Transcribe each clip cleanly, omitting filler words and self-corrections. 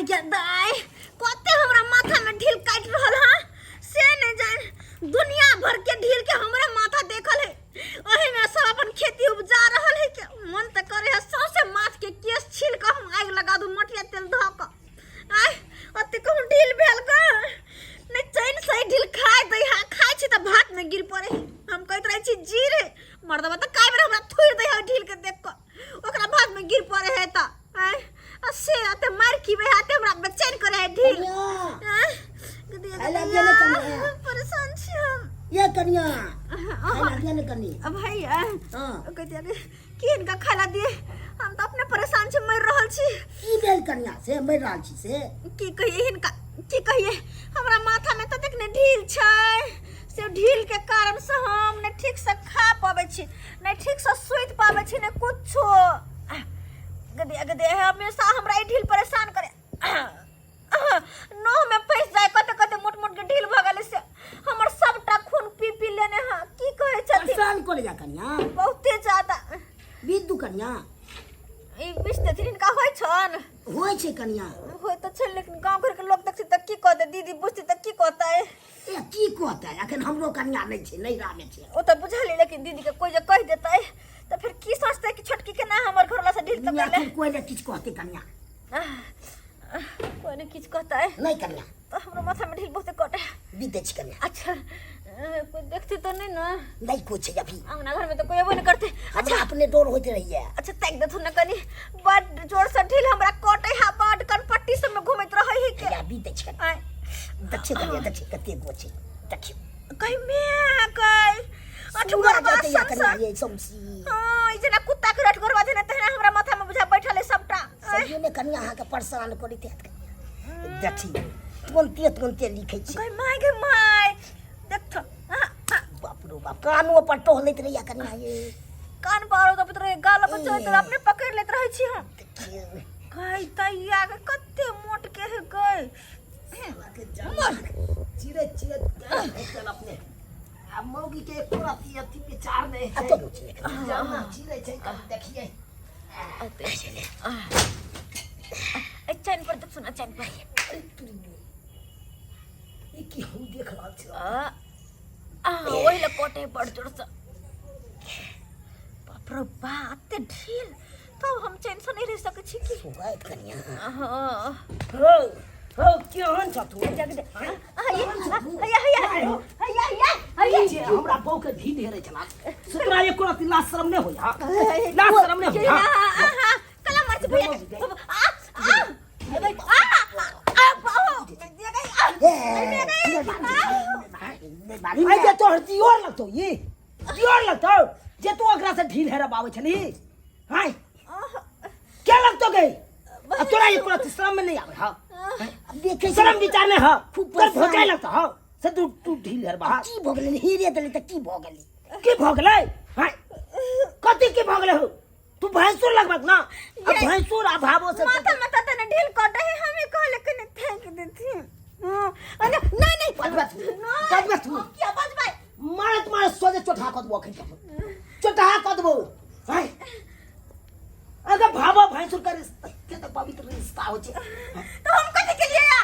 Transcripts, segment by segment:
आइ गे दाइ, कते हमरा माथा में ढील काटि रहल हँ से नहीं जान। दुनिया भर के ढील के हमरा माथा देखल है, ओही में सब अपन खेती उपजा रहल है के मन त करे है सौंसे माथ के केस छील के हम आगि लगा दू मटिया तेल धऽ के। आइ ओते कहूँ ढील भेल ग नहीं चैन से ढील खाय दै हा, खाय छी त भात में गिर पड़े है। हम कहैत रहै छी जी रे मर्दबा त काय बेर हमरा थुरि दै है ढील के देख के, ओकरा भात में गिर पड़े है त आय आ से अते मार की बे हाथे हमरा बेचैन करे है ढील। कनिया आय, गदिया खाय ला गदिया, दिया ने कनिया। परेशान छी हम। ये कनिया खाय ला दिया ने कनी। अब भैया हाँ। कहते अरे की इनका खाय ला दिए, हम तो अपने परेशान छी मर रहल छी। की भेल कनिया से मर रहल छी से? की कहिए हिनका, की कहिए, हमरा माथा में ततेक ने ढील छै से ढील के कारण से हम ने ठीक से खा पाबै छी ने ठीक से सुति पाबै छी ने कुछो। गदे गदे हमेशा हमरा ई ढील परेशान करे, नोह में फंस जाए कते कते मोट मोट के ढील भऽ गेलै से हमर सबटा खून पी पी लेने हँ। की कहै छथिन? परेशान करे जा कनिया बहुते ज्यादा। बिद्दू कनिया ई विष देथिन हिनका होइ छन? होइ छै कनिया। होइ तऽ छै, लेकिन गाँव घर के लोग देखथिन तऽ की कहतै, दीदी बुझती तऽ की कहतै? ए की कहतै, अखन हमरो कनिया नहि छै, नैहरा मे छै। ओ तऽ बुझलियै, लेकिन दीदी के कोइ जे कहि देतै तऽ फेर की सोचतै कि छोटकी केना हमर घरवाला से ढील तऽ अखन कोइ नहि किछु कहतै कनिया। कोइ नहि किछु कहतै? नहि कनिया। तऽ हमरो माथा में ढील बहुते कटे। बीते छै कनिया। अच्छा कोइ देखते तऽ नहि ने? नहि कोइ छै अभी अंगना घर में तऽ कोइ अबो नहि करते। अच्छा अपने डर होइत रहैया। अच्छा ताकि देथुन ने कनी, बड जोर से ढील हमरा कटे है, बड कनपट्टी सब में घुमैत रहै है के। या बीते छै कनिया। देखियौ कनिया, देखियौ कते गो छै, देखियौ। कहीं मैं कहीं अठगोरवा अठगोरवा कनिया ये सौंसी। हां, ई जेना कुत्ता के अठगोरवा जेना तहिना हमरा माथा में बुझा बैठल है सबटा। सही में कनिया अहाँ के परेशान करैत हैत कनिया। देखी तुरंते तुरंते लिखै छै। गई my गई my, देख बाप रो बाप, कानो पर टोहलैत रहैया कनिया ये। कान पर दबैत रहे, गाल पर चोइत रहे, अपने पकड़ लेत रहै छी हम। देखियौ गई तैया के कते मोट के है गई। चिरे चिरे चल अपने आ मौगी के एको रति अथी विचार नहीं आ है। तो छै जाना चिरे छै कभी देखिए। ए चैन पर देख सुना, चैन पर। ई की हम देख रहल छी? आ आ ओहि लए कटे बड़ जोर से। बाप रे बा, एते ढील तब हम चैन से नहीं रह सकै छी की। सुगाइत कनिया। हाँ। हो हो केहन छ तू? जग दे। हैया हैया हैया हैया हैया हैया। जे हमरा बहू के ढील हेरे छला सुतरा एको रति लाज शरम नहीं होई। हां लाज शरम नहीं होई। हां कला मर्च भैया आ आ आ आ बाबू आई जे तोहर दियोर लगतौ, ई दियोर लगतौ जे तू ओकरा से ढील हेरब आबै छली? हाय क्या लगतौ गई? अब तोरा एको रति शरम में नहीं आवे? हां देखे शरम विचार नहीं। हां खूब तोर भौजाई लगतौ। हां से तू तू ढील हेरबा। की भऽ गेलै? हीरे देलै तऽ की भऽ गेलै? की भऽ गेलै? हाय कथी की भऽ गेलै हो? तू भैंसुर लगबक ना, अब भैंसुर आ भावो से माथा माथा तने ढील कटे है, हमें कहले कने फेंक देथिन। हां अरे नहीं नहीं, बजबे तू, बजबे तू। हम किया बजबै? मारत मारत सोझे चोटा कऽ देबो, अखन चोटा कऽ देबो। हाय अगर भावो भैंसुर के रिश्ता के तऽ पवित्र रिश्ता होइ छै। तो हम कथी के लिए आ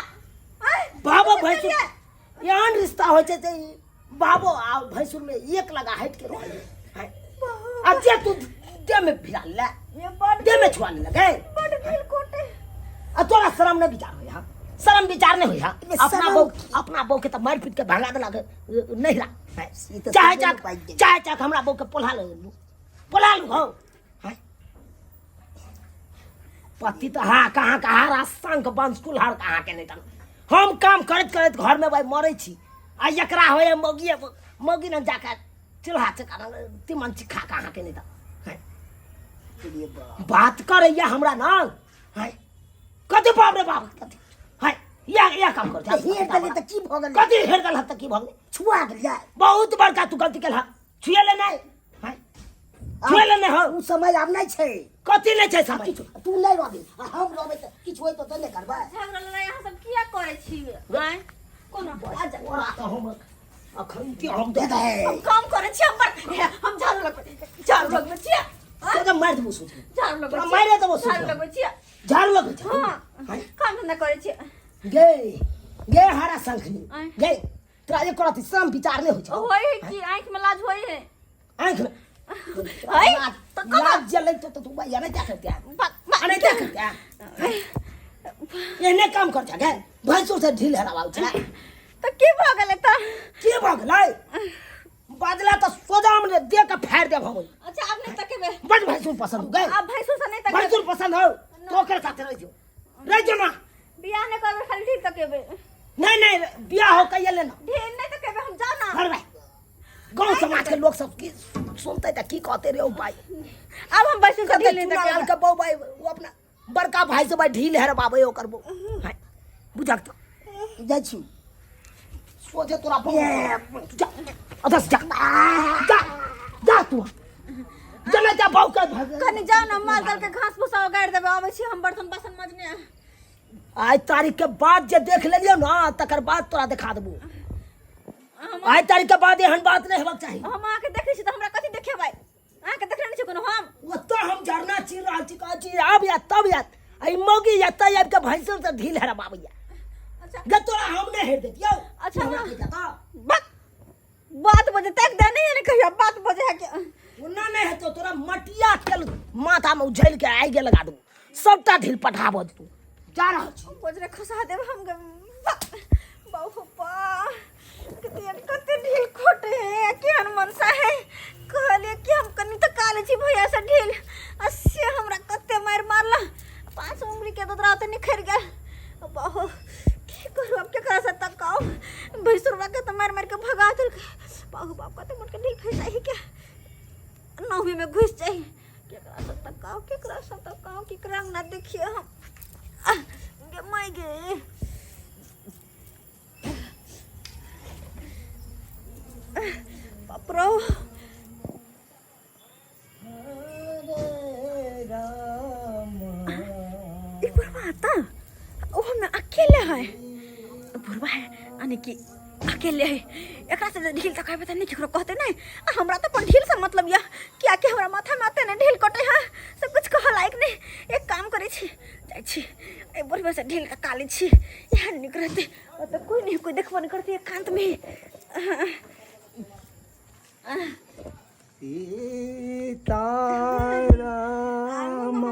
भावो भैंसुर एहन रिश्ता होइ छै जे बाबो आ भैंसुर में एक लगा हट के रहल है। आ जे तू देह में भिड़ा ले, ये बड़ देह में छुआ ले लगे बड़ ढील कोटे। आ तोरा शरम नहीं विचार होय? हा शरम विचार नहीं होय? हा ये अपना शरम बहू, अपना बहू के तऽ मारि पीट के भगा देलक नहिरा। ई तऽ चाहे सही चाक पाइ गेल। चाहे चाक हमरा बहू के पोल्हा लू, पोल्हा लू। हौ पति तऽ हा कहाँ कहाँ रा शंख वंश कुल्हर कहाँ के नहीं तन। हम काम करैत करैत घर में भाई मरै छी आ एकरा होय मौगी मौगी न जाके चूल्हा चका तिमन चिखा कहाँ के नहीं त बात करैया हमरा ना है कथी बाप रे बाप कथी है या या काम कर। हेर देलै तऽ की भऽ गेलै? कथी हेर गेल तऽ की भऽ गेलै? छुआ गेलियै। बहुत बड़का तू गलती केलह, छुएले नहि है, छुएले नहि हो। ओ समय आब नहि छै। कथी नहि छै समय? किछु तू नहि रहबी आ हम रहबै तऽ किछु होइत तऽ नहि करबै। झगड़ा लड़ाई अहाँ सब किया करै छी? आँय कोनो आ जा। तोरा तऽ हम अखन के हम दे दे। हम काम करै छी, हम बड़ हम झाड़ू लगबै, झाड़ू लगबै छियै। तो मारि देबो सोच झाड़ू लगबै तोरा छियै। मारि देबो सोच झाड़ू लगबै छियै झाड़ू लगै छै हाँ काम धंधा करै छियै गे गे हरा शंखनी आँय। गे तोरा एक रति श्रम विचार नहि होइ छौ होय है कि आँखि में लाज होय है आँखि में है तऽ लाज जलै तो तू भैया नहि क्या करते हैं अरे क्या करते हैं एहने काम कर गे भैंसुर से ढील हराबाउ छै तऽ की भऽ गेलै तऽ की भऽ गेलै बदला तऽ सोजाम ने दे के फाड़ि देब हम अच्छा आब नहि तकेबै बड भैंसुर पसंद हो गए आब भैंसुर से नहि तकेबै भैंसुर पसंद हो तो ओकर साथे रह जो रह जो ना बियाह नहि करबै खाली ढील तकेबै नहीं नहीं बियाह हो कहिए लेना ढील नहि तकेबै हम जाउ ना घर भाई गांव समाज के लोग सब की सुनते त की कहते रे ओ भाई आब हम भैंसुर से कहते ढील नहि चूना लाल तकेबै के बहू भाई वो अपना बड़का भाई से भाई ढील हेर बाबे ओकर बहू हाय बुझक तो जाइ छी सोझे तोरा बहू जा अधस जा जा जा तू जा जा बहू के कनी जाउ ना माल जाल के घास भूसा उगाड़ि देबै आबै छी हम बर्तन बासन मजने आइ तारीख के बाद जे देख लेलियौ ना तकर बाद तोरा देखा देबो आइ तारीख के बाद एहन बात नहीं हेबाक चाही हम अहाँके देखै छी तऽ हमरा कथी देखेबै अहाँके देखने नहि छी कोनो हम ओतऽ हम झरना चीर रहल छी कहै छी आब या तब यात आ ई मौगी एतऽ आबि कऽ भैंसुर से ढील हेरबाबैया अच्छा गे तोरा हम नहि हेर देतियौ अच्छा, हमरा हाँ। कहि देतौ। बात बात बजे तक दे नहीं है ने कहियो बात बजे है के ओना नहि हेतौ तोरा मटिया तेल माथामे उझलि के आगि लगा देबौ सबटा ढील पठाबऽ तू जा रहल छी बजरे खसा देब हम बाबू पा कते कते ढील खोटे है केहन मनसा है कहलिए कि हम कनी तऽ काले छी भैया से ढील आ से हमरा कते मारि मारला पांच उंगली के ददरा तऽ निखरि गेल बाहो की करू अब केकरा से तकाउ भैंसुरवा के तऽ मारि मारि के भगा देलकै बाहु बाप कते मोट के ढील फैसा ही के नौवी में घुस जाई केकरा से तकाउ केकरा से तकाउ केकरा ना देखिए हम आह, गे माय गे बाप रो ई बुढ़वा आता ओ हम अकेले है बुढ़वा है यानी कि अकेले है एकरा से जे ढील तकेबै तऽ नहि केकरो कहते नहि आ हमरा तऽ अपन ढील से मतलब यऽ कियाकि हमरा माथा में आते नहि ढील कटे है से कुछ कहऽ लायक नहि एक काम करै छी जाइ छी एहि बुढ़वे से ढील तका लै छी इएह नीक रहतै ओतऽ कोइ नहि कोइ देखबो नहि करतै एकान्त में सीताराम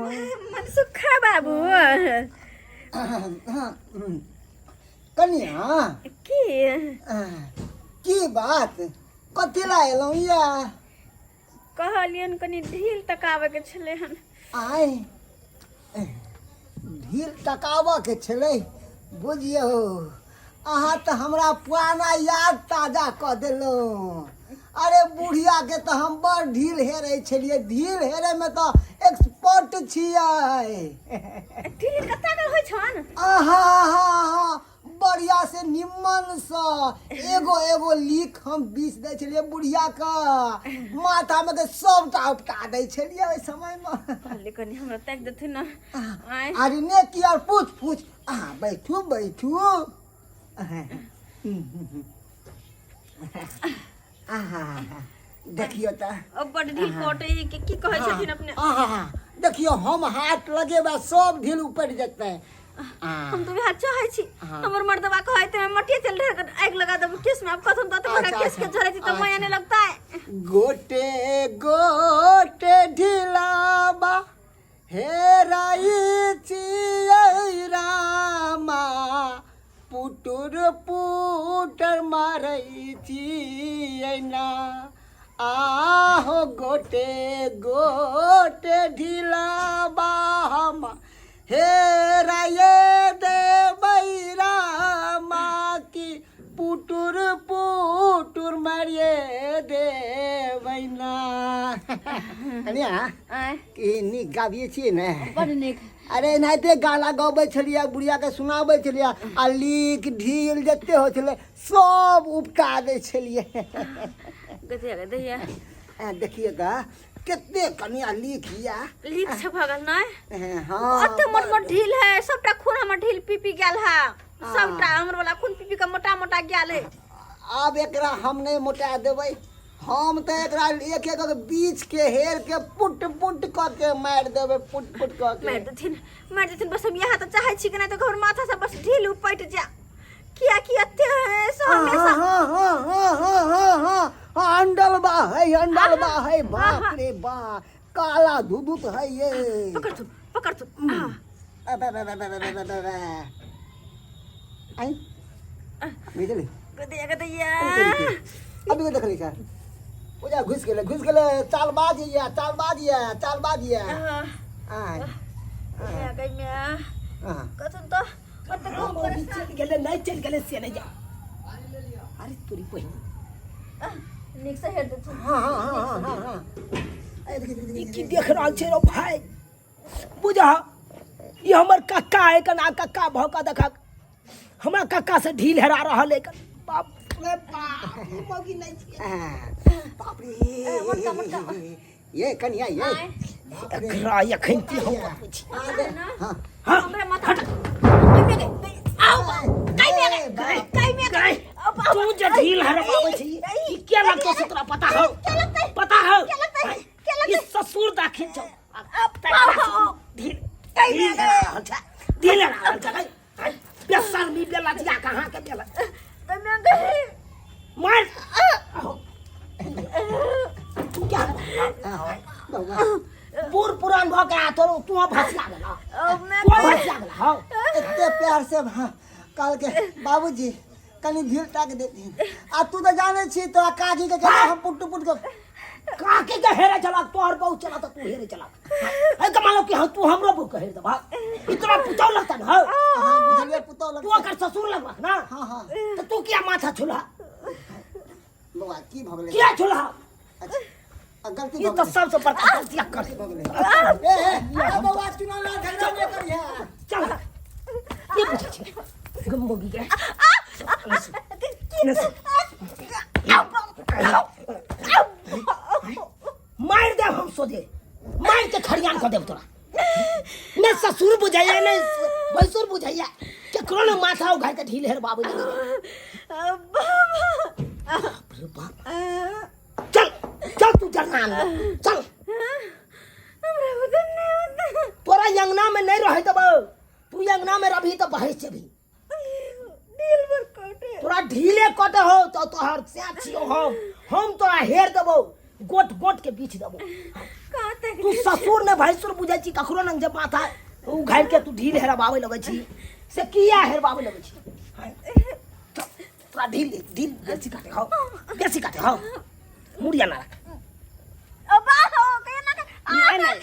मनसुखा बाबू कनिया की की बात कथी ला एलहुँ या कहलियनि कनि ढील तकाबैके छलै हन आय ढील तकाबऽके छलै बुझियौ अहाँ तऽ हमरा पुराना याद ताजा कऽ देलहुँ अरे बुढ़ियाके तऽ हम बड़ ढील हेरै छलियै ढील हेरैमे तऽ एक्सपर्ट छियै ढील कत्ता के होइ छन आहा हा हा बढ़िया से निम्मन से एगो एगो लीक हम बीस दै छलियै बुढ़िया के माथा में के सबटा उपटा दै छलियै ओहि समय में कहली कनि हमरा ताकि देथिन ने आँय अरे ने की और पूछ पूछ अहाँ बैठू बैठू आहा देखियौ तऽ अब बड ढील कटै है के की कहै छथिन अपने आहा देखियौ हम हाथ लगेबै सब ढील उपटि जेतै आ, हम तो बिहार चाहै छी हमर मर्दबा कहै त मटिया तेल ढेर के आगि लगा देब केस में अब कसम तो बड़ा अच्छा, केस के अच्छा, झरै छी त माया नहीं लगता है गोटे गोटे ढिलाबा हेराइ छियै रामा पुटुर पुटर मारै छियै ना आहो गोटे गोटे ढिलाबा हम हेराये देबै रामा की पुटुर पुटुर मारिए देबै ना कनिया आँय की नीक गाबिए छियै ने बड नीक अरे एनाहिते गाना गबै छलियै बुढ़ियाके सुनाबै छलियै आ लीक ढील जते होइ छलै सब उपटा दै छलियै गतिया गतिया आ, देखिए तऽ कते कनिया लीक यऽ लीक छै भऽ गेल नहि हँ अते मोट मोट ढील है सबटा खून हमर ढील पी पी गेल है सबटा हमर वाला खून पी पी के मोटा मोटा गेल है आब एकरा हम नहि मोटा देबै हम तऽ एकरा एक एक बीच के हेर के पुट पुट कऽ के मारि देबै, पुट पुट कऽ के। मारि देथिन, मारि देथिन। बस हम इएह तऽ चाहै छी कि नहि तऽ हमर माथा से बस ढील उपटि जाय, कियाकि एते से हमेशा। हाँ हाँ हाँ हाँ हाँ हाँ हाँ, अंडलबा है, अंडलबा है। बाप रे बा, काला धुधुत है ये। पकड़ तू, पकड़ तू। हाँ। अबे, अबे, अबे, अबे, अबे, अबे, अबे। आई बुझली। गदैया गदैया। अभी को देखली सर, ओजा घुस गेलै, घुस गेलै। चालबाज या, चालबाज या, चालबाज या। आय। गई मैं। हाँ। कथन तो ओते कम परेशान। चलि गेलै, नहि चलि गेलै से नहि जा। अरे तोरी बहिन। नीक से हेर देथुन। हाँ हाँ हाँ हाँ हाँ हाँ, ए, देखी, देखी, ई देखी। की देख रहल छै रौ भाय? बुझह, ई हमर कक्का है कना, कक्का भऽ कऽ देखक हमरा कक्का से ढील हेरा रहल है। बाप रे बाप, ई मौगी नहि छियै। हाँ, बाप रे। मोटका, मोटका। ये कनिया ये। आय। एकरा एखन की हम बतबै छी। हाँ। हाँ। हमरा माथा कई में गई, आओ कई में गई, कई में गई। तू जे ढील हरबाबै छी, ई के लगतौ से तोरा पता हौ? क्या लगतै? पता हौ? क्या लगतै? क्या ई लगतै? ससुर दाखिल छौ। आओ। ढील ढील हेरा रहल छै, ढील हेरा रहल छै। बेशर्मी, बेलजिया कहाँ के बेल। कई में गई। मार आहो। तू क्या बूढ़ पुरान भऽ के तोरो तू भसिया गेला? मैं तू भसिया गेला हौ? एते प्यार से कहलकै बाबूजी कनि भीड़ टाक देथिन, आ तू तऽ जानै छी तोरा काकी के केना हम पुट पुट के। काकी के हेरे चलक? तोहर बहु चला तऽ तू हेरे चलक है के मानो कि हम तू हमरो बहु के हेर देबा? ई तोरा पुतौ लगता न हौ? हाँ, बुझलियै, पुतौ तू लगतै। ओकर ससुर लगबक ना? हाँ हाँ। तऽ तू किया माथा छुला? बौआ, की भऽ गेलै? किया छुला? अच्छा, आ गलती ई भऽ तऽ गेलै। सबसे बड़का गलती कर भऽ गेलै। ए ए ए, बौआ, चुनाव लड़ा, झगड़ा नहि करिहे। चल, की बुझै छै गमोगी के? मारि देब हम सोझे, मारि के खरियान कऽ देब तोरा। ने ससुर बुझैया ने भैंसुर बुझैया, केकरो ने माथा उघार के ढील हेर बाबू। बाप रे बाप। चल चल, तू जरना आन, चल। हमरा उधर नहीं होता। तोरा अंगना में नहीं रहे देबो। तू अंगना में रहबी तऽ बहस जेबी। दिल भर कटे। तोरा ढीले कटे हो तो तोहर से छियो हम तोरा हेर देबो, गोट गोट के बीछ देबो। कहाँ तक? तू ससुर ने भैंसुर बुझै छी ककरो नंग जे माथा उघारि के तू ढील हेरबाबै लगै छी, से किया हेरबाबै लगै छी? हैं? चल, तोरा ढील ढील बेसी काटे हौ, बेसी काटे हौ। मुड़िया ना रख। अब हो गया ना? नहीं, नहीं।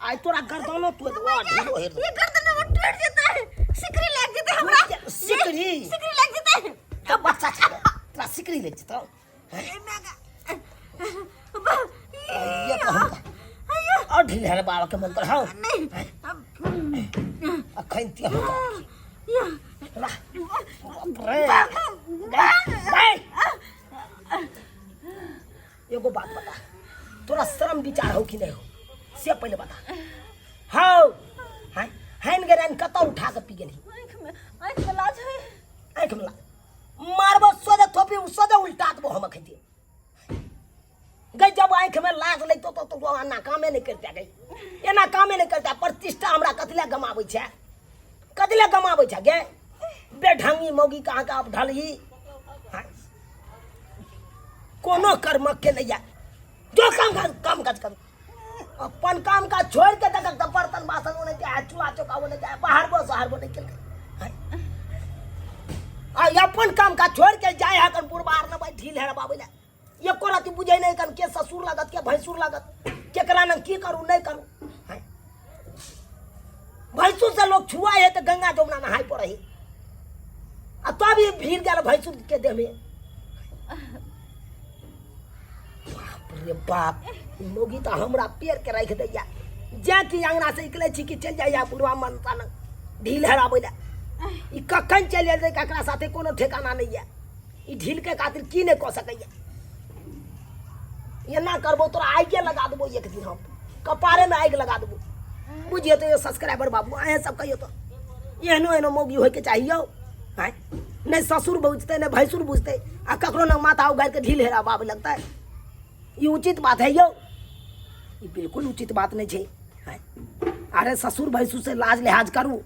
आइ तोरा गर्दनो तू देबो, ढीलो हेर देबो। ये गर्दन में टूट जाता है, सिकरी लग जाता है हमरा। सिकरी? सिकरी लग जाता है। तो बच्चा छै, तोरा सिकरी लग जेतौ? ये तो हम और ढील हेरबाबै के मन कर हौ? नहीं। अखन ते हम रा रे रे। एगो बात बता, तोरा शर्म विचार हो कि नहीं हो से पहले बता। हौ हैं हैन गे रैन कतौ उठा के पी गेलही? आँख में, आँख में लाज है। आँख में लाज? मारबो सोझे थोपी, सोझे उल्टा देबो हम अखन गई। जब आँख में लाज लैतो तो तो एना कामे नहीं करते गई, एना कामे नहीं करते। प्रतिष्ठा हमरा कथी लए गमाबै छै, कथी लए गमाबै छै गे? बेढंगी मौगी कहाँ के आप ढलही? हाँ? कोनो कर्मक के नहीं है जो काम काज, काम काज कर। अपन काम काज छोड़ के तक तऽ बर्तन बासन ओने जाए, चूल्हा चौका ओने जाए, बाहर बो शहर बो नहीं केलकै। आ अपन काम काज छोड़ के जाए है कन बुढ़बार न भाई ढील है बाबू ले। एको राति बुझै नहीं कन के ससुर लागत, के भैंसुर लागत, केकरा न की करू नहीं करू। हाँ? भैंसुर से लोग छुआ है तो गंगा जमुना नहाय पड़े है, आ तब ये भीड़ गेल भैंसुर के देह में। बाप रे बाप, ई मौगी तऽ हमरा पेड़ के राखि दैया। जे कि अंगना से निकलै छी कि चलि जाइया बुढ़वा मनता लग ढील हराबै लए। ई कखन चलि जेतै ककरा साथे कोनो ठेकाना नहि यऽ। ई ढील के खातिर की नहि कऽ सकैया। एना करबो तोरा आगिए लगा देबो एक दिन, हम कपारे में आगि लगा देबो। बुझिए तो सब्सक्राइबर बाबू, अहें सब कहियो तो एहनो एहनो मौगी होइके चाही यौ? आँय, नहि ससुर बुझतै नहि भैंसुर बुझतै, आ ककरो लग माथा उघारि के ढील हेराबाबे लगतै। ई उचित बात है यौ? ई बिल्कुल उचित बात नहि छै। अरे ससुर भैंसुर से लाज लिहाज करू,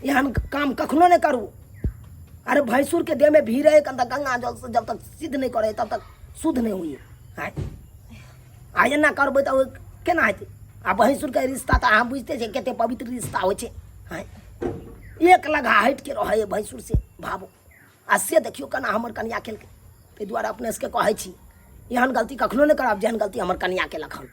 एहन काम कखनो नहि करू। अरे भैंसुर के देह में भी रहे कन तक गंगा जल से जब तक सिद्ध नहीं करे तब तक शुद्ध नहीं हुई है। आ एना करबै तऽ केना हेतै? आ भैंसुरके रिश्ता तऽ अहाँ बुझिते छियै कते पवित्र रिश्ता होइ छै। आँय, एक लगा हटि के रहै भैंसुर से भाबो, आ से देखियौ केना हमर कनिया केलकै। ताहि दुआरे अपने सबके कहै छी, एहन गलती कखनो नहि करब जेहन गलती हमर कनिया केलक हन।